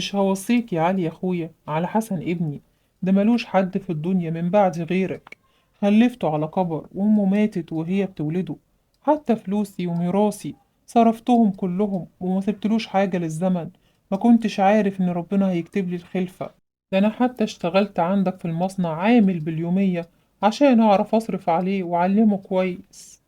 مش هوصيك يا علي يا اخويا على حسن ابني، ده ملوش حد في الدنيا من بعد غيرك. خلفته على كبر وامه ماتت وهي بتولده، حتى فلوسي وميراثي صرفتهم كلهم وما سبتلوش حاجة للزمن. ما كنتش عارف ان ربنا هيكتب لي الخلفة، ده انا حتى اشتغلت عندك في المصنع عامل باليومية عشان اعرف اصرف عليه واعلمه كويس.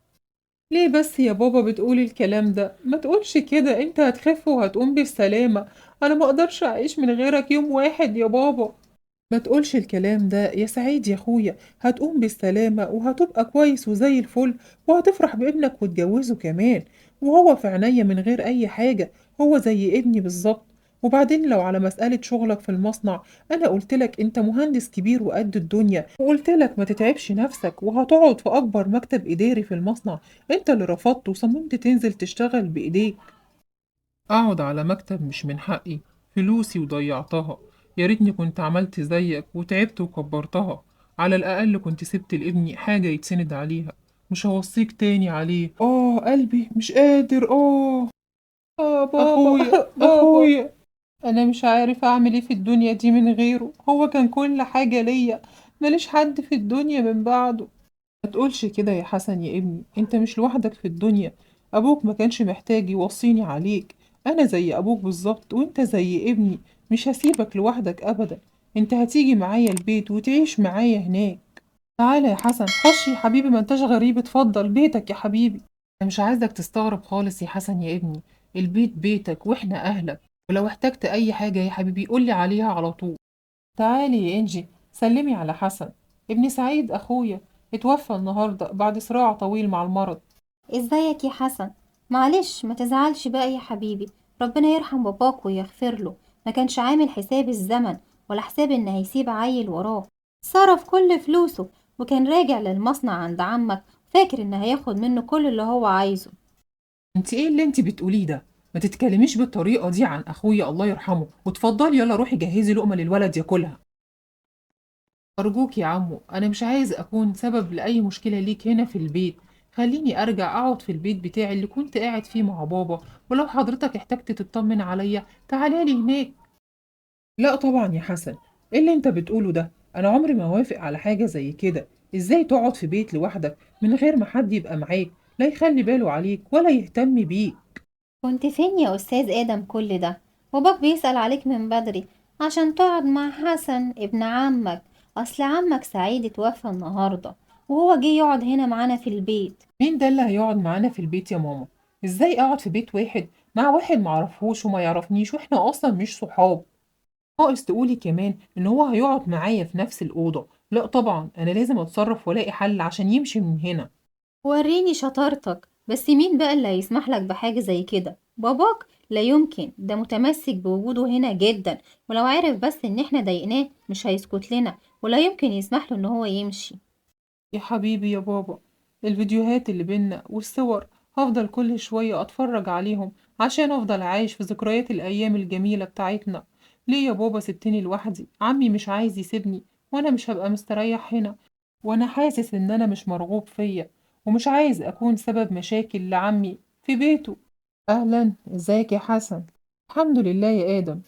ليه بس يا بابا بتقول الكلام ده؟ ما تقولش كده، انت هتخف وهتقوم بالسلامة، انا ما اقدرش اعيش من غيرك يوم واحد يا بابا. ما تقولش الكلام ده يا سعيد يا اخويا، هتقوم بالسلامة وهتبقى كويس وزي الفل، وهتفرح بابنك وتجوزه كمان، وهو في عينيا من غير اي حاجة، هو زي ابني بالظبط. وبعدين لو على مسألة شغلك في المصنع، أنا قلتلك أنت مهندس كبير وقد الدنيا، وقلتلك ما تتعبش نفسك وهتقعد في أكبر مكتب إداري في المصنع، أنت اللي رفضت وصممت تنزل تشتغل بإيديك. أقعد على مكتب مش من حقي، فلوسي وضيعتها، يا ريتني كنت عملت زيك وتعبت وكبرتها، على الأقل كنت سبت لابني حاجة يتسند عليها. مش هوصيك تاني عليه. قلبي مش قادر. بابا. أخويا، بابا. أخويا، أنا مش عارف أعمل إيه في الدنيا دي من غيره، هو كان كل حاجة ليا، ماليش حد في الدنيا من بعده. ما تقولش كده يا حسن يا ابني، أنت مش لوحدك في الدنيا، أبوك ما كانش محتاج يوصيني عليك، أنا زي أبوك بالظبط وأنت زي ابني، مش هسيبك لوحدك أبدا، أنت هتيجي معايا البيت وتعيش معايا هناك. تعالى يا حسن، خش يا حبيبي، ما انتش غريب، اتفضل بيتك يا حبيبي. أنا مش عايزك تستغرب خالص يا حسن يا ابني، البيت بيتك واحنا أهلك، ولو احتجت أي حاجة يا حبيبي قولي عليها على طول. تعالي يا إنجي سلمي على حسن، ابن سعيد أخويا اتوفى النهاردة بعد صراع طويل مع المرض. ازيك يا حسن؟ معلش ما تزعلش بقى يا حبيبي، ربنا يرحم باباك ويغفر له، ما كانش عامل حساب الزمن ولا حساب ان هيسيب عيل وراه، صرف كل فلوسه وكان راجع للمصنع عند عمك فاكر ان هياخد منه كل اللي هو عايزه. انت ايه اللي انت بتقوليه ده؟ ما تتكلميش بالطريقة دي عن اخويا الله يرحمه، وتفضلي يلا روحي جهزي لقمة للولد ياكلها. أرجوك يا عمو، أنا مش عايز أكون سبب لأي مشكلة ليك هنا في البيت، خليني أرجع أقعد في البيت بتاعي اللي كنت قاعد فيه مع بابا، ولو حضرتك احتجت تطمن عليا تعالى لي هناك. لا طبعا يا حسن، إيه اللي أنت بتقوله ده؟ أنا عمري ما وافق على حاجة زي كده. إزاي تقعد في بيت لوحدك من غير ما حد يبقى معاك، لا يخلي باله عليك ولا يهتم بيك؟ كنت فين يا أستاذ آدم كل ده؟ باباك بيسأل عليك من بدري عشان تقعد مع حسن ابن عمك، أصل عمك سعيد اتوفى النهاردة وهو جه يقعد هنا معانا في البيت. مين ده اللي هيقعد معانا في البيت يا ماما؟ إزاي أقعد في بيت واحد مع واحد معرفهوش وما يعرفنيش وإحنا أصلا مش صحاب؟ ناقص تقولي كمان إن هو هيقعد معايا في نفس الأوضة. لا طبعا أنا لازم أتصرف وألاقي حل عشان يمشي من هنا. وريني شطارتك، بس مين بقى اللي هيسمح لك بحاجة زي كده؟ باباك لا يمكن، ده متمسك بوجوده هنا جدا، ولو عرف بس إن إحنا ضايقناه مش هيسكت لنا ولا يمكن يسمح له إن هو يمشي. يا حبيبي يا بابا، الفيديوهات اللي بينا والصور هفضل كل شوية أتفرج عليهم عشان أفضل عايش في ذكريات الأيام الجميلة بتاعتنا. ليه يا بابا سبتني لوحدي؟ عمي مش عايز يسيبني وأنا مش هبقى مستريح هنا، وأنا حاسس إن أنا مش مرغوب فيا ومش عايز أكون سبب مشاكل لعمي في بيته. أهلا، إزيك يا حسن؟ الحمد لله يا آدم.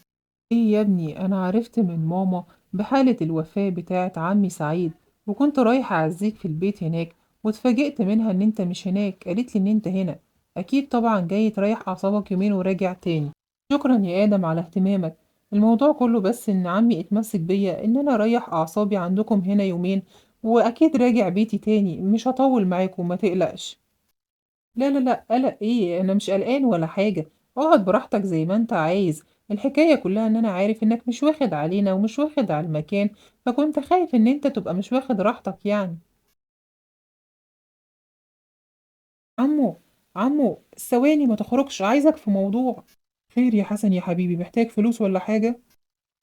إيه يا ابني، أنا عرفت من ماما بحالة الوفاة بتاعت عمي سعيد، وكنت رايحة أعزيك في البيت هناك، واتفاجئت منها إن أنت مش هناك، قالت لي إن أنت هنا. أكيد طبعا جاي تريح أعصابك يومين وراجع تاني. شكرا يا آدم على اهتمامك، الموضوع كله بس إن عمي اتمسك بيا إن أنا أريح أعصابي عندكم هنا يومين، وأكيد راجع بيتي تاني، مش هطول معاكم ما تقلقش. لا لا لا، قلق إيه؟ أنا مش قلقان ولا حاجة، اقعد براحتك زي ما أنت عايز. الحكاية كلها إن أنا عارف إنك مش واخد علينا ومش واخد على المكان، فكنت خايف إن أنت تبقى مش واخد راحتك يعني. عمو، عمو ثواني ما تخرجش، عايزك في موضوع. خير يا حسن يا حبيبي، محتاج فلوس ولا حاجة؟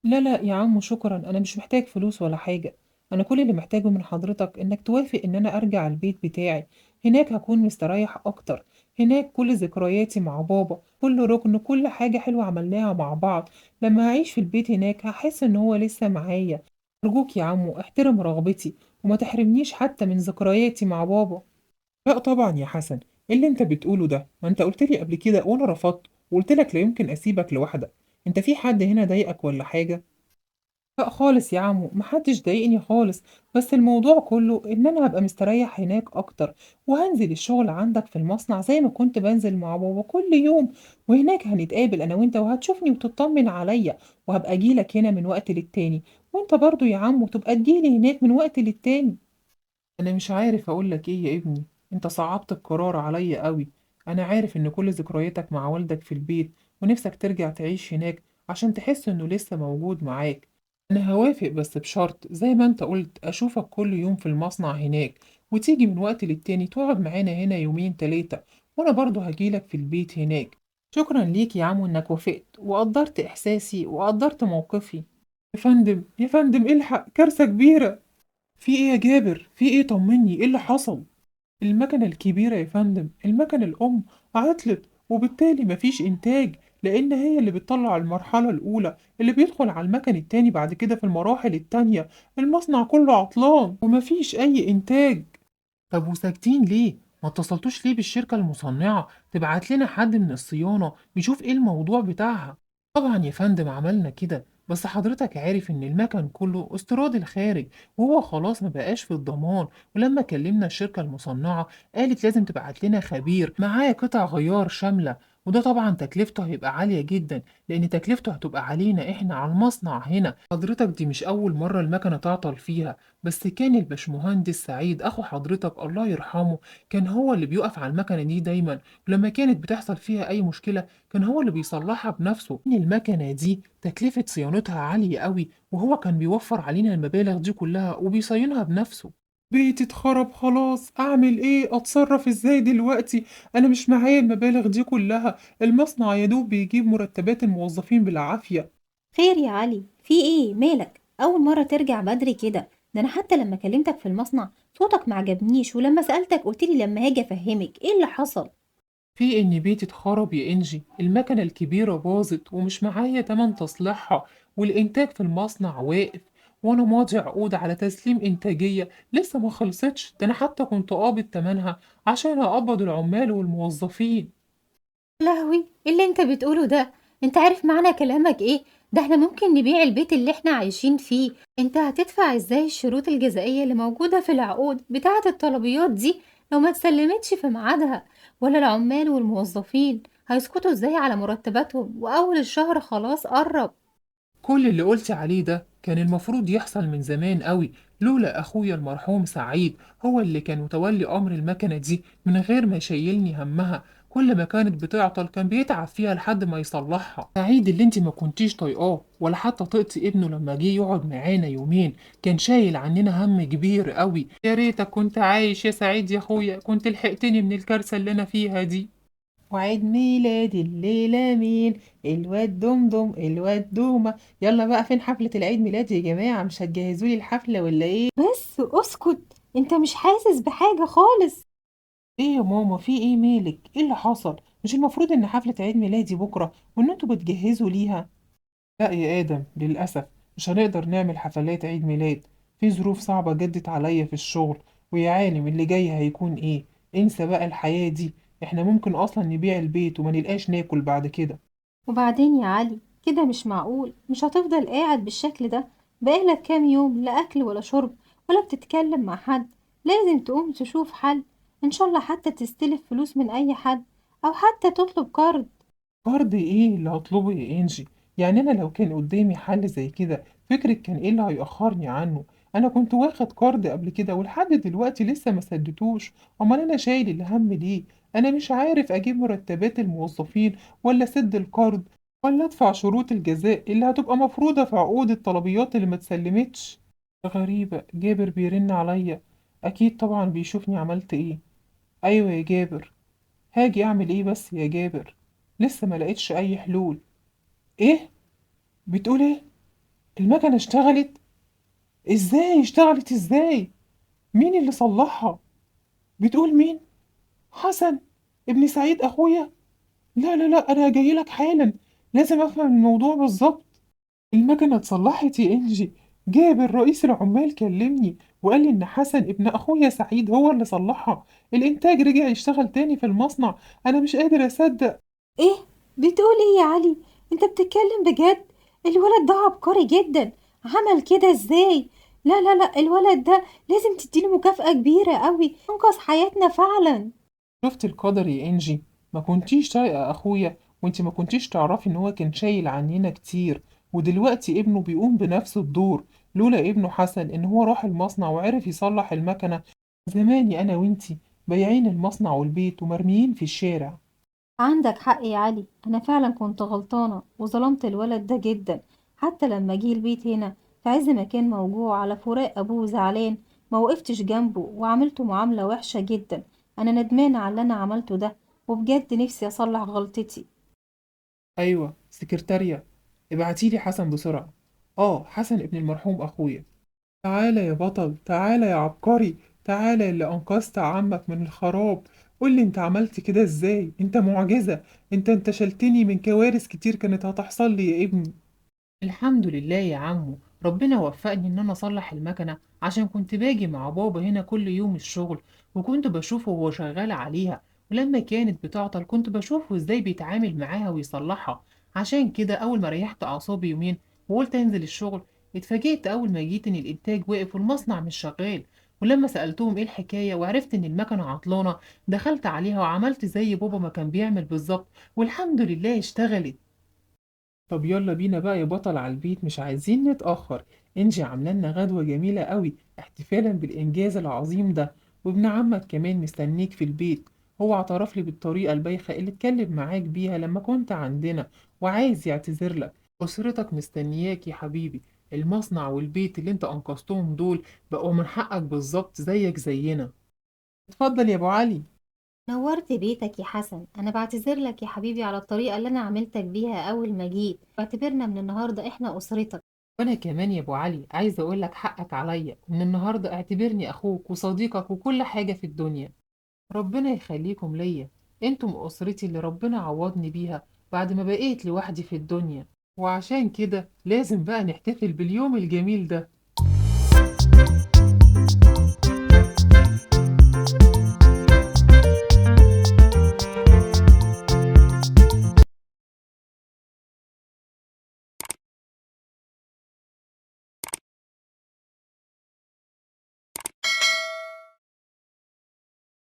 لا لا يا عمو شكرا، أنا مش محتاج فلوس ولا حاجة، أنا كل اللي محتاجه من حضرتك إنك توافق إن أنا أرجع البيت بتاعي، هناك هكون مستريح أكتر، هناك كل ذكرياتي مع بابا، كل ركن، كل حاجة حلوة عملناها مع بعض، لما هعيش في البيت هناك هحس إن هو لسه معايا. أرجوك يا عمو احترم رغبتي وما تحرمنيش حتى من ذكرياتي مع بابا. لا طبعا يا حسن، ايه اللي انت بتقوله ده؟ ما انت قلت لي قبل كده وانا رفضت وقلت لك لا يمكن اسيبك لوحدك. انت في حد هنا ضايقك ولا حاجة؟ لأ خالص يا عمو، ما حدش ضايقني خالص، بس الموضوع كله إن أنا هابقى مستريح هناك أكتر، وهانزل الشغل عندك في المصنع زي ما كنت بانزل مع بابا كل يوم، وهناك هنتقابل أنا وأنت وهتشوفني وتطمن عليَّ، وهابقى أجي لك هنا من وقت للتاني، وأنت برضه يا عمو تبقى تيجي لي هناك من وقت للتاني. أنا مش عارف أقول لك إيه يا ابني، أنت صعبت القرار عليا قوي. أنا عارف إن كل ذكرياتك مع والدك في البيت ونفسك ترجع تعيش هناك عشان تحس إنه لسه موجود معاك. أنا هوافق بس بشرط، زي ما أنت قلت، أشوفك كل يوم في المصنع هناك، وتيجي من وقت للتاني تقعد معانا هنا يومين تلاتة، وأنا برضو هجيلك في البيت هناك. شكرا ليك يا عمو إنك وافقت وقدرت إحساسي وقدرت موقفي. يا فندم يا فندم الحق، كارثة كبيرة. في ايه يا جابر؟ في ايه؟ طمني، ايه اللي حصل؟ المكنة الكبيرة يا فندم، المكنة الأم عطلت، وبالتالي مفيش إنتاج، لأن هي اللي بتطلع المرحلة الأولى اللي بيدخل على المكن التاني بعد كده في المراحل التانية. المصنع كله عطلان ومفيش أي إنتاج. طب وساكتين ليه؟ ما اتصلتوش ليه بالشركة المصنعة تبعت لنا حد من الصيانة يشوف ايه الموضوع بتاعها؟ طبعا يا فندم عملنا كده، بس حضرتك عارف ان المكن كله استيراد الخارج، وهو خلاص ما بقاش في الضمان. ولما كلمنا الشركة المصنعة قالت لازم تبعت لنا خبير معاه قطع غيار شاملة، وده طبعا تكلفته هيبقى عالية جدا، لان تكلفته هتبقى علينا احنا على المصنع هنا. حضرتك دي مش اول مرة المكنة تعطل فيها، بس كان الباشمهندس سعيد اخو حضرتك الله يرحمه كان هو اللي بيقف على المكنة دي دايما، ولما كانت بتحصل فيها اي مشكلة كان هو اللي بيصلحها بنفسه. إن المكنة دي تكلفة صيانتها عالية قوي، وهو كان بيوفر علينا المبالغ دي كلها وبيصينها بنفسه. بيتي اتخرب خلاص، اعمل ايه؟ اتصرف ازاي دلوقتي؟ انا مش معايا المبالغ دي كلها، المصنع يدوب بيجيب مرتبات الموظفين بالعافية. خير يا علي، في ايه؟ مالك اول مرة ترجع بدري كده؟ ده انا حتى لما كلمتك في المصنع صوتك ما عجبنيش، ولما سألتك قلتلي لما هاجي افهمك ايه اللي حصل. في إن بيتي اتخرب يا إنجي، المكنة الكبيرة باظت ومش معايا تمن تصليحها، والإنتاج في المصنع واقف، وأنا ماضي عقود على تسليم إنتاجية لسه ما خلصتش، ده أنا حتى كنت قابض تمنها عشان أقبض العمال والموظفين. لهوي، ايه اللي انت بتقوله ده؟ انت عارف معنى كلامك ايه؟ ده احنا ممكن نبيع البيت اللي احنا عايشين فيه. انت هتدفع ازاي الشروط الجزائية اللي موجودة في العقود بتاعة الطلبيات دي لو ما تسلمتش في ميعادها؟ ولا العمال والموظفين هيسكتوا ازاي على مرتباتهم واول الشهر خلاص قرب؟ كل اللي قلت عليه ده كان المفروض يحصل من زمان قوي، لولا أخويا المرحوم سعيد هو اللي كان متولي أمر المكنة دي من غير ما يشيلني همها. كل ما كانت بتعطل كان بيتعب فيها لحد ما يصلحها. سعيد اللي انت ما كنتيش طايقاه ولا حتى طقتي ابنه لما جه يقعد معانا يومين، كان شايل عننا هم كبير قوي. يا ريتك كنت عايش يا سعيد يا اخويا، كنت لحقتني من الكارثة اللي انا فيها دي. وعيد ميلاد الليلة مين؟ الواد دمدم الواد دومة. يلا بقى، فين حفلة العيد ميلاد يا جماعة؟ مش هتجهزولي الحفلة ولا ايه؟ بس اسكت، انت مش حاسس بحاجة خالص. ايه يا ماما، في ايه؟ مالك؟ ايه اللي حصل؟ مش المفروض ان حفلة عيد ميلادي بكرة وان انتوا بتجهزوا ليها؟ لا يا آدم، للأسف مش هنقدر نعمل حفلات عيد ميلاد، في ظروف صعبة جدت عليا في الشغل، ويا عالم اللي جاي هيكون ايه. انسى بقى الحياة دي، احنا ممكن اصلا نبيع البيت وما نلقاش ناكل بعد كده. وبعدين يا علي كده مش معقول، مش هتفضل قاعد بالشكل ده بقالك كام يوم، لا أكل ولا شرب ولا بتتكلم مع حد. لازم تقوم تشوف حل، إن شاء الله حتى تستلف فلوس من أي حد، أو حتى تطلب قرض. قرض ايه اللي هطلبه يا انجي؟ يعني انا لو كان قدامي حل زي كده فكرك كان ايه اللي هيأخرني عنه؟ انا كنت واخد قرض قبل كده ولحد دلوقتي لسه ما سدتوش. امال انا شايل الهم ليه؟ انا مش عارف اجيب مرتبات الموظفين ولا سد القرض ولا ادفع شروط الجزاء اللي هتبقى مفروضة في عقود الطلبيات اللي ما اتسلمتش. غريبة، جابر بيرن عليا، اكيد طبعا بيشوفني عملت ايه. ايوه يا جابر. هاجي اعمل ايه بس يا جابر؟ لسه ما لقيتش اي حلول. ايه بتقول ايه؟ المكنه اشتغلت؟ ازاي اشتغلت؟ ازاي؟ مين اللي صلحها؟ بتقول مين؟ حسن ابن سعيد اخويا؟ لا لا لا، انا جاي لك حالا، لازم افهم الموضوع بالظبط. المكنه اتصلحت يا انجي، جابر رئيس العمال كلمني وقال لي ان حسن ابن اخويا سعيد هو اللي صلحها. الانتاج رجع يشتغل تاني في المصنع. انا مش قادر اصدق. إيه بتقول إيه يا علي؟ انت بتتكلم بجد؟ الولد ده عبقري جدا، عمل كده ازاي؟ لا لا لا، الولد ده لازم تديله مكافأة كبيرة قوي، انقذ حياتنا فعلا. شفت القدر يا إنجي؟ ما كنتيش طايقة أخويا، وانتي ما كنتيش تعرفي إن هو كان شايل عننا كتير، ودلوقتي ابنه بيقوم بنفس الدور. لولا ابنه حسن إن هو راح المصنع وعرف يصلح المكنة، زماني أنا وانتي بايعين المصنع والبيت ومرميين في الشارع. عندك حق يا علي، أنا فعلا كنت غلطانة وظلمت الولد ده جدا. حتى لما جه البيت هنا في عز ما كان موجوع على فراق أبوه زعلان، ما وقفتش جنبه وعملته معاملة وحشة جدا. أنا ندمانة على اللي أنا عملته ده، وبجد نفسي أصلح غلطتي. أيوة سكرتارية، ابعتيلي حسن بسرعة. حسن ابن المرحوم أخويا. تعالى يا بطل، تعالى يا عبقري، تعالى اللي أنقذت عمك من الخراب. قولي انت عملت كده ازاي؟ انت معجزة، انت شلتني من كوارث كتير كانت هتحصل لي يا ابني. الحمد لله يا عمو، ربنا وفقني ان انا اصلح المكنة، عشان كنت باجي مع بابا هنا كل يوم الشغل وكنت بشوفه وهو شغال عليها، ولما كانت بتعطل كنت بشوفه ازاي بيتعامل معاها ويصلحها. عشان كده اول ما ريحت اعصابي يومين وقلت انزل الشغل، اتفاجئت اول ما جيت ان الانتاج واقف والمصنع مش شغال. ولما سألتهم ايه الحكاية وعرفت ان المكنة عطلانة، دخلت عليها وعملت زي بابا ما كان بيعمل بالظبط، والحمد لله اشتغلت. طب يلا بينا بقى يا بطل على البيت، مش عايزين نتأخر. انجي عامله لنا غدوة جميلة قوي احتفالا بالإنجاز العظيم ده، وابن عمك كمان مستنيك في البيت. هو اعترف لي بالطريقة البايخة اللي اتكلم معاك بيها لما كنت عندنا، وعايز يعتذر لك. أسرتك مستنياك يا حبيبي. المصنع والبيت اللي انت أنقذتهم دول بقوا من حقك بالظبط زيك زينا. اتفضل يا أبو علي. نورت بيتك يا حسن، أنا بعتذر لك يا حبيبي على الطريقة اللي أنا عملتك بيها أول ما جيت. واعتبرنا من النهاردة إحنا أسرتك. وأنا كمان يا أبو علي عايزة أقول لك حقك عليا، من النهاردة اعتبرني أخوك وصديقك وكل حاجة في الدنيا. ربنا يخليكم ليا، انتم أسرتي اللي ربنا عوضني بيها بعد ما بقيت لوحدي في الدنيا. وعشان كده لازم بقى نحتفل باليوم الجميل ده.